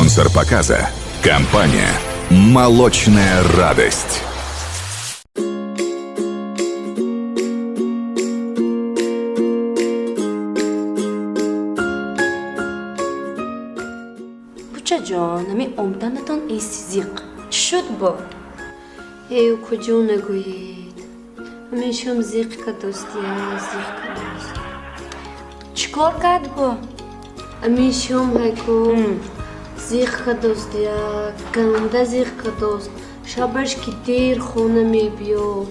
Спонсор показа – компания «Молочная радость». Бучаҷон, ҳамин омданатон эси зиқ. Чӣ шуд бо? Э, куҷо нагӯед. Ҳамин шом зиқ кадостия, зиқ кадост. Чӣ кор кард бо? Ҳамин шом ҳайку зиқ кадостия, ганда зиқ кадост. Шабаш ки дер хона мебиё.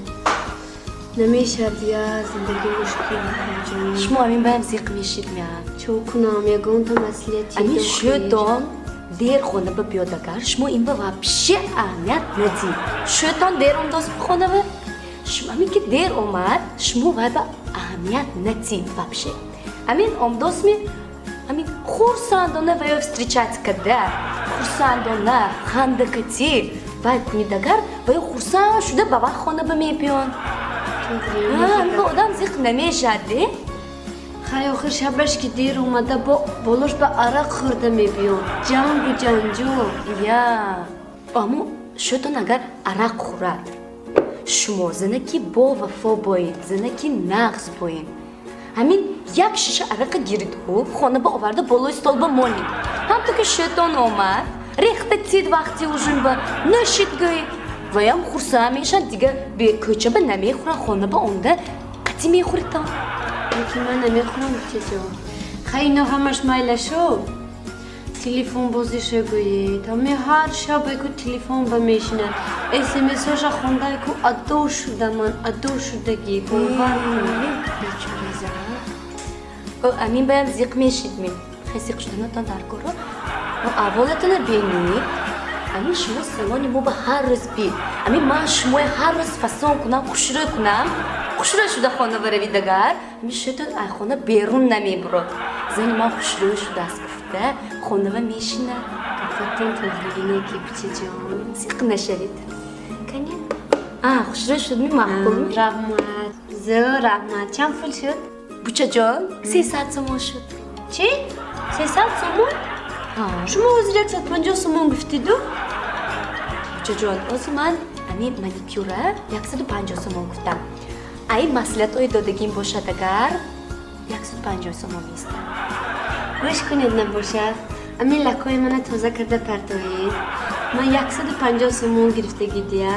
Намешавад я, зиндагӣ мушкил, ҷон. Шумо ҳамин баям зиқ мешид мя. Чо кунам, ягонта маслиҳати Ҳамин шӯтон дер хона ба биёд агар, шумо ин ба вообще аҳамият надид. Шӯтон дер омдост ба хонава. Шумо ҳамин ки дер омад, шумо вай ба аҳамият надид вообще. Ҳамин омдостми, ҳамин хурсандона вайо встречать када, хурсандона, хандакатӣ вай кунид агар, вайо хурсанд шуда ба вақт хона ба мебиён. Ҳамин одам зиқ намешавад, де? Хай, охир шабаш ки дер омада, бо болош ба арақ хӯрда мебиён. Ҷангу ҷанҷол. Я, аммо шӯтон агар арақ хӯрад, шумо занаки бо вафо боед, занаки нағз боед. Ҳамин як шиша арақа гириду хона ба оварда болои стол ба монед. Ҳамто ки шӯтон омад, рехта тид вақти ужин ба нӯшид гӯед. Ваям хурсанд мешаванд, дигар кӯча ба намехӯранд, хона ба омда қатӣ мехӯритон. Лекин ман намехӯрам, бучаҷон. Хай, ино ҳамаш майла шуд. Телефон бозиша гӯед. Ҳами ҳар шаб айку телефон ба мешинад. СМСҳоша хонда айку адо шуда ман, адо шудагӣ. Бовар кунед. Бечора зан. Амин баям зиқ мешид ми. Хай, зиқ шуданатон дар коро. Аҳволатона бинед. Амин шумо салони мо ба ҳар рӯз бид. Амин ман шумои ҳар рӯз фасон кунам, хушрӯй кунам. Хушрӯй шуда хона баравид агар, амин шӯтон ай хона берун намебурод. Зани ман хушрӯй шудааст гуфта, хонава мешинад. Гапатон тоғригине ки, бучаҷон. Зиқ нашавед. Кани? А, хушрӯй шудми, маъқулми? Раҳмат. Зӯр, раҳмат. Чанд пул шуд? Бучаҷон, 300 сомон шуд. Чӣ? 300 сомон? Шумо ҳозир 150 сомон гуфтиду? Бучаҷон, ҳозир ман ҳамин маникюра 150 сомон гуфтам. Ай маслиҳатҳои додагим бошад агар, 150 сомон меистад. Гӯш кунед, набошад. Ҳамин лакҳои мана тоза карда партоед. Ман 150 сомон гирифтагӣ дия.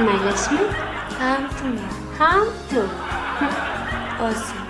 Майлашми? Ҳам ту. Ҳам ту. Осон.